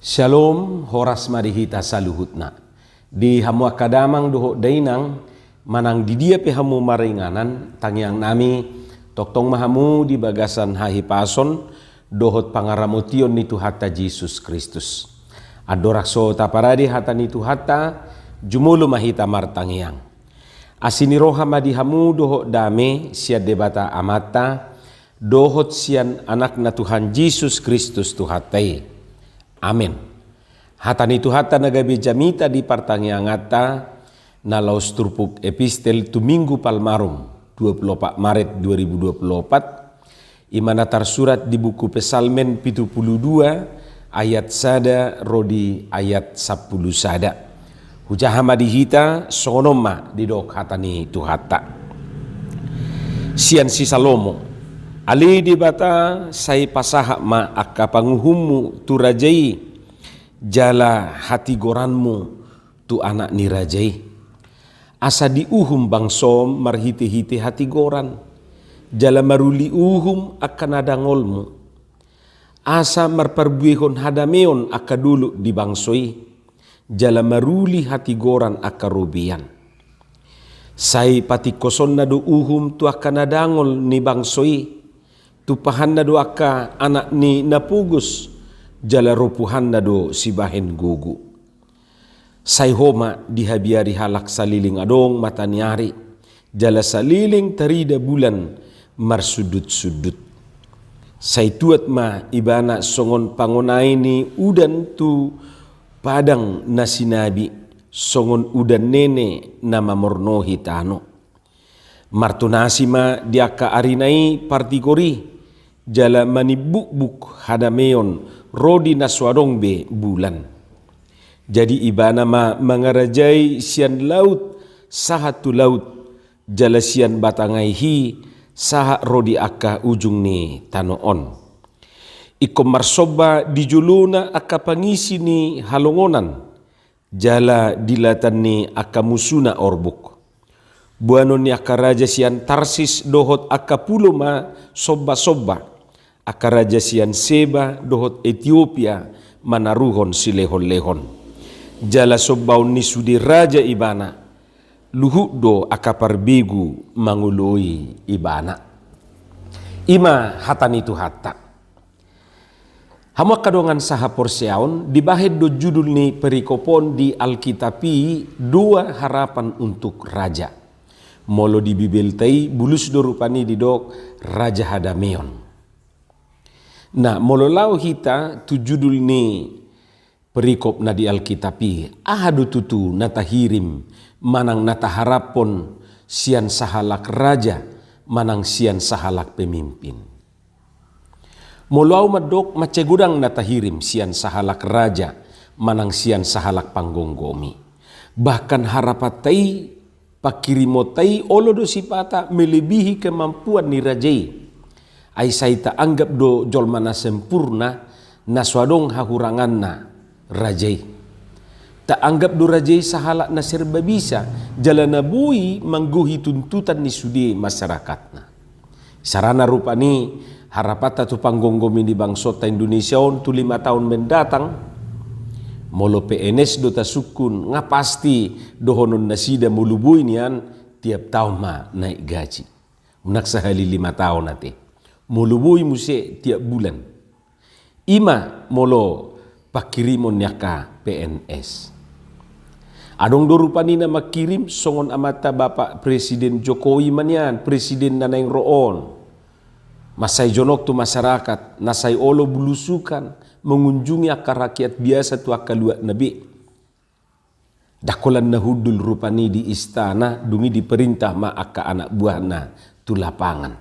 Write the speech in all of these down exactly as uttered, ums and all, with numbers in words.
Syalom, horas ma di hita saluhutna. Di hamu angka damang dohot dainang, manang di dia pe hamu maringanan, tangiang nami, tongtong ma hamu di bagasan hahipason dohot pangaramotion ni Tuhanta Jesus Kristus. Andorang so taparade hata ni Tuhanta, jumolo ma hita martangiang. Asi ni roha ma di hamu dohot dame sian Debata Amanta, dohot sian Anakna Tuhan Jesus Kristus Tuhanta i. Amen. Hata ni Tuhanta na gabe jamita di partangianganta, na laos turpuk epistel tu Minggu Palmarum, dua puluh opat Maret dua ribu dua puluh opat, i ma na tarsurat di buku Psalmen pitu puluh dua, ayat sada ro di ayat sampulu sada. Hujaha ma di hita, songon on ma didok hata ni Tuhanta. Sian si Salomo. Ale Debata, sai pasahat ma angka panguhummu tu raja i, jala hatigoranmu tu anak ni raja i. Asa diuhum bangsom marhitehite hatigoran, jala maruli uhum angka na dangolmu. Asa marparbuehon hadameon angka dolok di bangso i, jala maruli hatigoran angka robean. Sai patingkosonna do uhum tu angka na dangol ni bangso i, tumpahanna do angka anak ni na pogos, jala ropuhanna do sibahen gogo. Sai ho ma dihabiari halak saleleng adong mataniari, jala saleleng tarida bulan marsundutsundut. Sai tuat ma ibana songon pangonai ni udan tu padang na sinabi, songon udan nene na mamornohi tano. Martonasi ma di angka arina i partigor i, jala manimbukbuk hadameon ro di na so adong be bulan. Jadi ibana ma mangarajai sian laut sahat tu laut, jala sian batang ai hi sahat ro di angka ujung ni tano on. Ingkon marsomba di jolona angka pangisi ni halongonan, jala di latan ni angka musuna orbuk. Boanon ni angka raja sian Tarsis dohot angka pulo ma sombasomba, angka raja sian Seba dohot Etiopia manaruhon silehonlehon. Jala sombaon ni sude raja ibana, luhut do angka parbegu mangoloi ibana. I ma hata ni Tuhanta. Hamu angka dongan sahaporseaon, dibahen do judul ni perikop on di Alkitab i, Dua Harapan untuk Raja. Molo di Bibelta i, bulus do rupani didok Raja Hadameon. Nah, molo laho hita tu judul ni perikop na di Alkitab i, aha do tutu na tahirim manang na taharaphon sian sahalak raja manang sian sahalak pemimpin? Molo ahu mandok, mansai godang na tahirim sian sahalak raja manang sian sahalak panggomgomi. Bahkan harapanta i, pangkirimonta i olo do sipata melebihi kemampuan ni raja i. Ai sai taanggap do jolma na sempurna, na so adong hahuranganna raja i. Taanggap do raja i sahalak na serba bisa, jala na boi manggohi tuntutan ni sude masyarakatna. Sarana rupani, harapanta tu panggomgomi ni bangsonta Indonesia on tu lima taon mendatang, molo P N S do tasungkun, nga pasti dohonon nasida molo boi nian tiap taon ma naik gaji. Unang sahali lima taon ate. Molo boi muse tiap bulan. I ma molo pangkirimon ni angka P N S. Adong do rupani na mangkirim songon amanta Bapak Presiden Jokowi ma nian, presiden na naeng ro on. Mansai jonok tu masyarakat, na sai olo belusukan, mengunjungi angka rakyat biasa tu angka luatna be. Ndang holan na hundul rupani di istana, dung i diperintah ma angka anak buahna tu lapangan.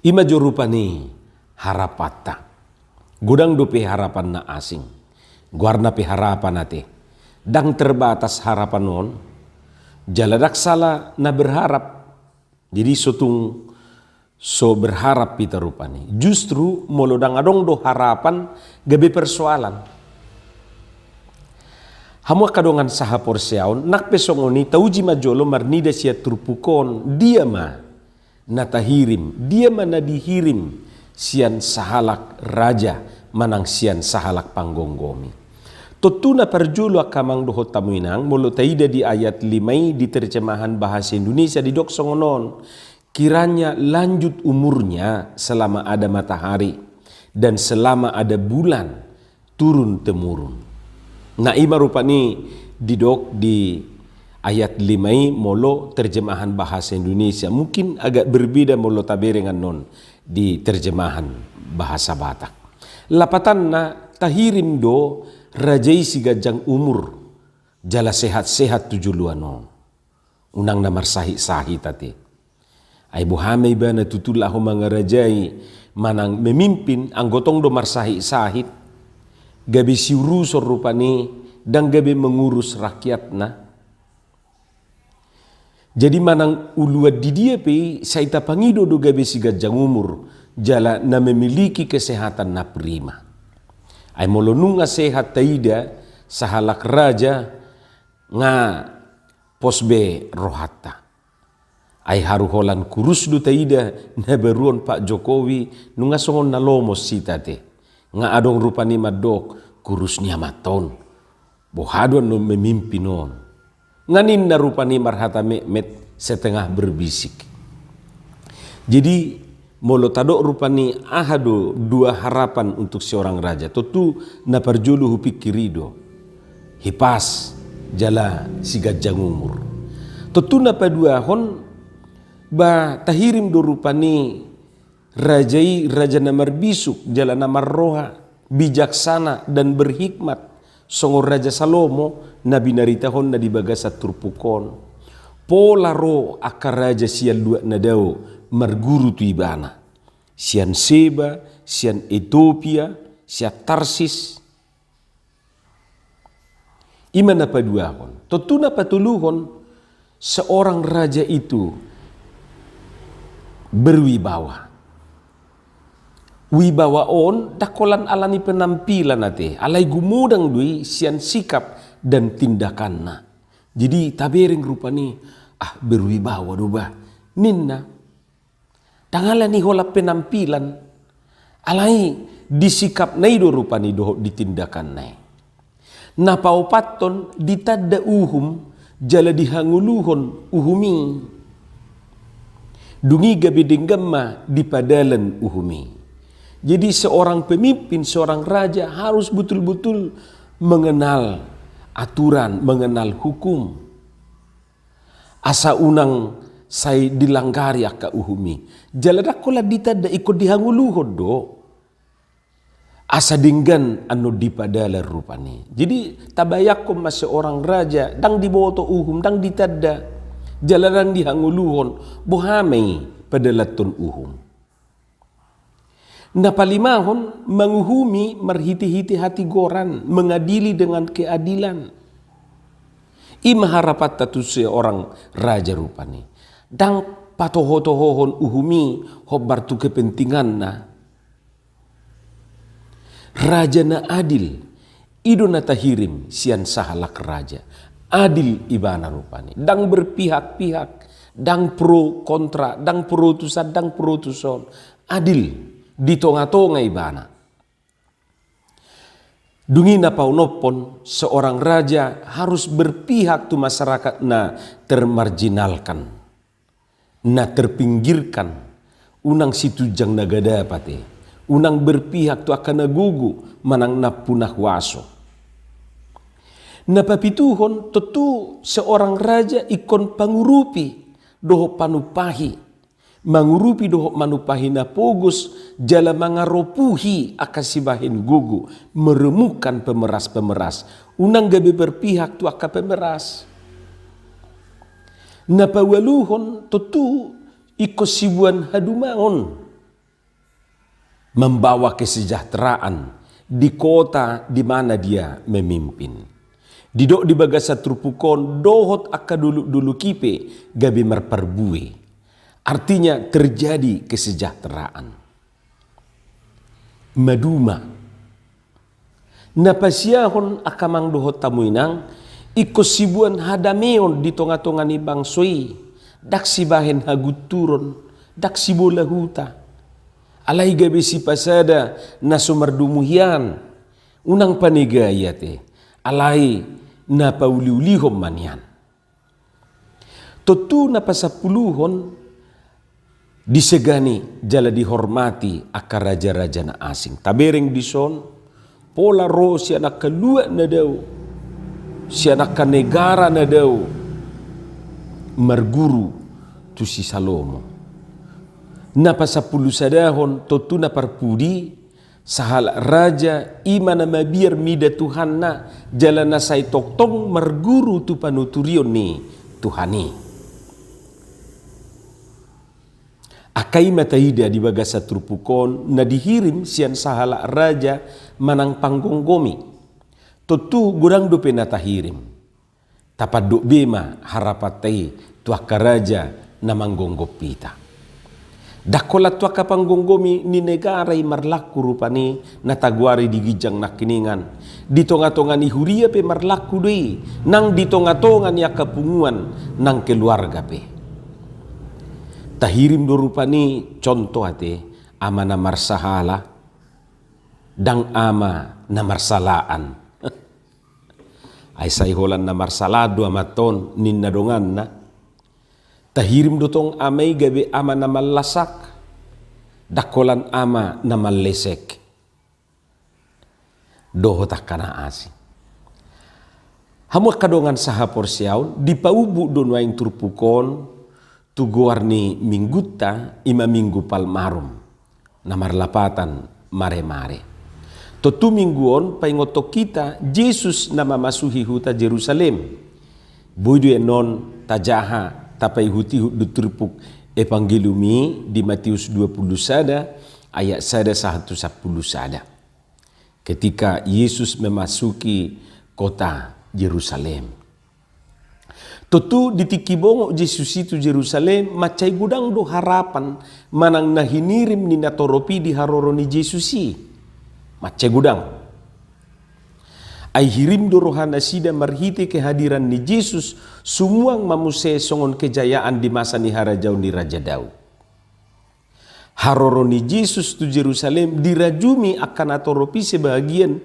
I ma jo rupani harapanta. Godang dope harapan na asing. Goarna pe harapan ate. Ndang terbatas harapan on. Jala ndang sala na berharap. Jadi so tung so berharap hita rupani. Justru molo ndang adong do harapan, gabe persoalan. Hamu angka dongan sahaporseaon, nang pe songon i, tauji ma jolo marnida sian turpuk on, dia ma na tahirim, dia ma na dihirim sian sahalak raja manang sian sahalak panggomgomi. Tontu na parjolo angka amang dohot hamu inang, molo taida di ayat lima i di terjemahan bahasa Indonesia didok songon on, kiranya lanjut umurnya selama ada matahari dan selama ada bulan turun temurun. Nah, i ma rupani didok di ayat lima i molo terjemahan bahasa Indonesia. Mungkin agak berbeda molo tabereng annon di terjemahan bahasa Batak. Lapatanna, tahirim do raja i siganjang umur jala sehat-sehat tu joloan on. Unang na marsahit-sahit ate. Ai boha ma ibana tutu laho mangarajai manang memimpin anggo tong do marsahit-sahit, gabe siuruson rupani, ndang gabe mengurus rakyatna. Jadi manang uluan di dia pe i sai tapangido do gabe siganjang umur jala na memiliki kesehatan na prima. Ai molo nunga sehat taida sahalak raja, nga pos be rohanta. Ai haru holan kurus do taida na baru on Pak Jokowi, nunga songon na lomo sita te. Nga adong rupani mandok kurus ni amanta on. Boha do annon memimpin on. Nga ninna rupani marhata metmet setengah berbisik. Jadi molo tadok rupani aha do dua harapan untuk seorang raja, tontu na parjolo hupikir i do hipas jala siganjang umur. Tontu na paduahon, ba tahirim do rupani raja i raja na marbisuk jala na marroha, bijaksana dan berhikmat, songon Raja Salomo na binaritahonna di bagasan turpuk on. Pola ro angka raja sian luat na dao marguru tu ibana, sian Seba, sian Etiopia, sian Tarsis. I ma na paduahon. Tontu na patoluhon, seorang raja itu berwibawa. Wibawa on ndang holan alani penampilan ate, alai gumodang do i sian sikap dan tindakanna. Jadi tabereng rupani, ah, berwibawa do bah ninna. Ndang alani holan penampilan, alai di sikapna i do rupani dohot di tindakanna i. Na paopathon, ditanda uhum jala dihangoluhon uhum i. Dung i gabe denggan ma dipadalan uhum i. Jadi seorang pemimpin, seorang raja harus betul-betul mengenal aturan, mengenal hukum. Asa unang sai dilanggari angka uhum i. Jala ndang holan ditanda, ingkon dihangoluhon do. Asa denggan annon dipadalan rupani. Jadi tabayangkon ma seorang raja, ndang diboto uhum, ndang ditanda, jala ndang dihangoluhon, boha ma i padalanhon uhum. Na palimahon, manguhumi marhitehite hatigoran, mengadili dengan keadilan. I ma harapanta tu seorang raja rupani. Ndang patohotohohon uhum i hombar tu kepentinganna. Raja na adil, i do na tahirim sian sahalak raja. Adil ibana rupani. Ndang berpihak-pihak, ndang pro kontra, ndang pro tu san, ndang pro tu son. Adil, di tonga-tonga ibana. Dung i na paonomhon, seorang raja harus berpihak tu masyarakat na termarginalkan, na terpinggirkan, unang situnjang na gadapat i, unang berpihak tu angka na gogo manang na puna huaso. Na papituhon, tontu seorang raja ingkon pangurupi dohot panumpahi, mangurupi dohot manumpahi na pogos, jala mangaropuhi angka sibahen gogo, meremukan pemeras-pemeras, unang gabe berpihak tu angka pemeras. Na paualuhon, tontu ingkon siboan hadumaon, membawa kesejahteraan di kota di mana dia memimpin. Didok di bagasan turpuk on, dohot angka dolok-dolok i pe gabe marparbue. Artinya terjadi kesejahteraan. Maduma. Na pasiahon angka amang dohot hamu inang, ingkon siboan hadameon di tonga-tonga ni bangso i, ndang sibahen hagunturon, ndang sibola huta. Alai gabe sipasada na so mardomu hian, unang panegai ate, alai na pauliulihon ma nian. Tontu na pasampuluhon disegani jala dihormati angka rajaraja na asing. Tabereng dison, pola ro sian angka luat na dao, sian angka negara na dao, marguru tu si Salomo. Na pasampulusadahon tontu na parpudi, sahalak raja i ma na mabiar mida Tuhanna, jala na sai tongtong marguru tu panuturion ni Tuhan i. Angka i ma taida di bagasan turpuk on na dihirim sian sahalak raja manang panggomgomi. Tontu godang dope na tahirim. Tapandok be ma harapanta i tu angka raja na manggomgom hita. Ndang holan tu angka panggomgomi ni negara i marlangku rupani na tagoari di ginjang nangkiningan. Di tongatonga ni huria pe marlangku do i, nang di tongatonga ni angka punguan nang keluarga pe. Tahirim do rupani contoh ate, ama na marsahala, ndang ama na marsalaan. Ai sai holan na marsalaan do amanta on ninna donganna. Tahirim do tong ama i gabe ama na mallasak, ndang holan ama na mallesek. Dohot angka na asing. Hamu angka dongan sahaporseaon, dipaumbuk do nuaeng turpuk on tu goar ni minggunta, i ma Minggu Palmarum, na marlapatan Mare-mare. Tontu minggu on paingothon hita Jesus na mamasuhi huta Jerusalem. Boi do i annon tajaha, tapaihutihut do turpuk Evangelium i di Matius dua pulu sada ayat sada sahat tu sampulu sada. Ketika Yesus memasuki kota Jerusalem. Tontu di tingki bongot Jesus i tu Jerusalem, mansai godang do harapan manang na hinirim ni natorop i di haroro ni Jesus i. Mansai godang. Ai hirim do rohanasida marhite kehadiran ni Jesus, sumuang ma muse songon kejayaan di masa ni harajaon ni Raja Daud. Haroro ni Jesus tu Jerusalem dirajumi angka natorop i sebahagian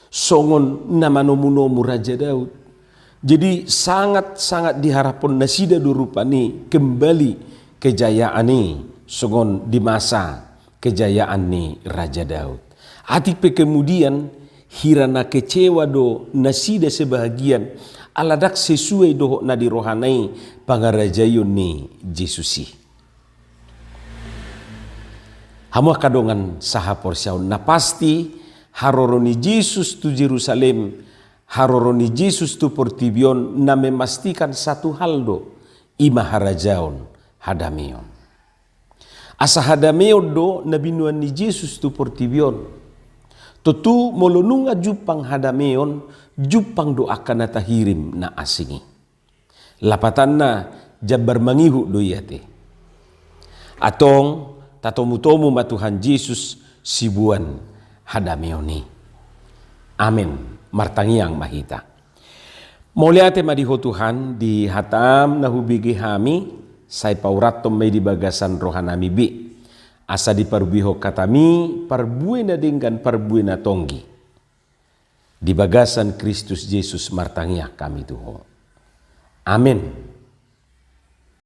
songon na manomunomu Raja Daud. Jadi sangat-sangat diharaphon nasida do rupani kembali kejayaan i songon di masa kejayaan ni Raja Daud. Atik pe kemudian hira na kecewa do nasida sebahagian ala ndang sesuai dohot na di rohana i pangarajaion ni Jesus i. Hamu angka dongan sahaporseaon, na pasti haroro ni Jesus tu Jerusalem, haroro ni Jesus tu portibi on na memastikan satu hal do, i ma harajaon, hadameon. Asa hadameon do na binoan ni Jesus tu portibi on. Tontu molo nunga jumpang hadameon, jumpang do angka na tahirim na asing i. Lapatanna jambar mangihut do i ate. Antong tatomutomu ma Tuhan Jesus siboan hadameon i. Amen. Martangiang ma hita. Mauliate ma di Ho Tuhan, di hataM na hubege hami, sai paurathon ma i di bagasan rohanami be. Asa diparbuehon hataMi parbue na denggan, parbue na tonggi. Di bagasan Kristus Jesus martangiang hami tu Ho. Amen.